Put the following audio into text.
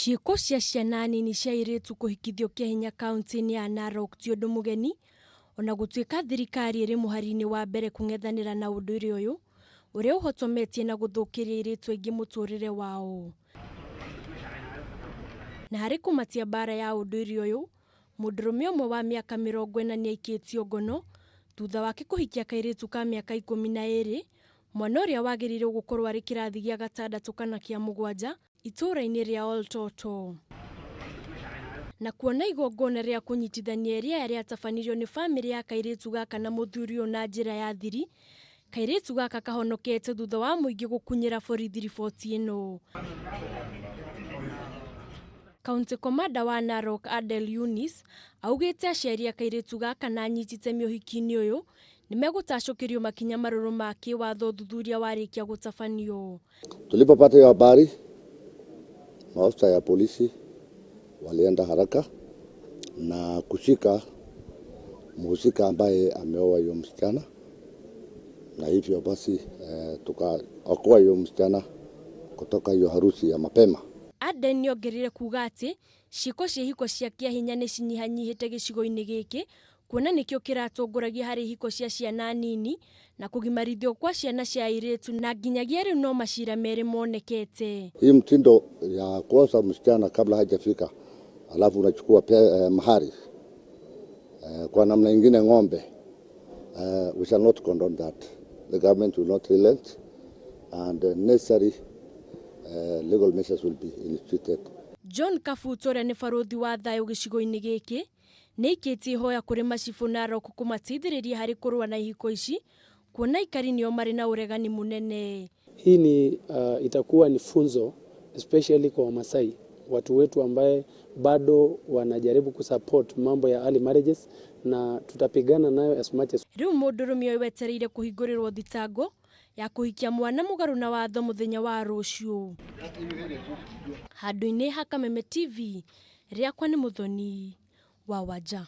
Ciĩko cia ciana nini cia airĩtu kũhikithio kĩahinya kaunti-inĩ ya Narok ti ũndũ mũgeni, ona gũtuĩka thirikari ĩrĩ mũhari-inĩ wa mbere kũng'ethanĩra na ũndũire ũyũ, ũrĩa ũhotometie na gũthũkĩria airĩtu aingĩ mũtũrĩre wao. Na harĩ kũmatia mbara ya ũndũire ũyũ, mũndũrũme ũmwe wa mĩaka 40 nĩaikĩtio ngono thutha wake kũhikia kairĩtu ka mĩaka 12, mwana ũrĩa wagĩrĩirwo gũkorwo arĩ kĩrathi gĩa gatandatũ kana kĩa mũgwanja itũũra-inĩ rĩa Oltoto. Na kuona igongona rĩa kũnyitithania erĩ aya rĩatabanirio nĩ bamĩrĩ ya kairĩtu gaka na mũthuri ũyũ na njĩra ya thiri, kairĩtu gaka kahonokete thutha wa mũingĩ gũkunyĩra borithi riboti ĩno. County Commander wa Narok Adel Yunis augĩte aciari a kairĩtu gaka na anyiti itemi ũhiki-inĩ ũyũ nĩmegũtacũkĩrio makinya marũrũ ma kĩwatho ũthuthuria warĩkia gũtabanio. Tulipopata hiyo habari, maafisa ya polisi walienda haraka na kushika mhusika ambaye ameoa hiyo msichana, na hivyo basi tukaokoa hiyo msichana kutoka hiyo harusi ya mapema. Aden nĩongereire kuga atĩ ciĩko cia ihiko cia kĩahinya nĩ cinyihanyihĩte gĩcigo-inĩ gĩkĩ kuona nĩkĩo kĩratongoragia harĩ ihiko cia ciana nini na kũgimarithio kwa ciana cia airĩtu na nginyagia rĩu no macira merĩ monekete. Hii mtindo ya kuoza msichana kabla hajafika, alafu unachukua mahari kwa namna ingine ng'ombe, we shall not condone that. The government will not relent and the necessary legal measures will be instituted. John Kabuto ũrĩa nĩ barũthi wa thayũ gĩcigo-inĩ gĩkĩ nĩaikĩtie ihoya kũrĩ macibũ Narok kũmateithĩrĩria harĩ kũrũa na ihiko ici kuona aikari nĩo marĩ na ũregani mũnene. Hii ni itakuwa ni funzo especially kwa Wamasai, watu wetu ambaye bado wanajaribu kusupport mambo ya early marriages, na tutapigana nayo as much as Rĩu mũndũrũme ũyũ wetereire kũhingũrĩrwo thitango ya kũhikia mwana mũgarũ na watho mũthenya wa rũciũ. Handũ-inĩ ha Kameme TV, rĩakwa nĩ Mũthoni wa Wanja.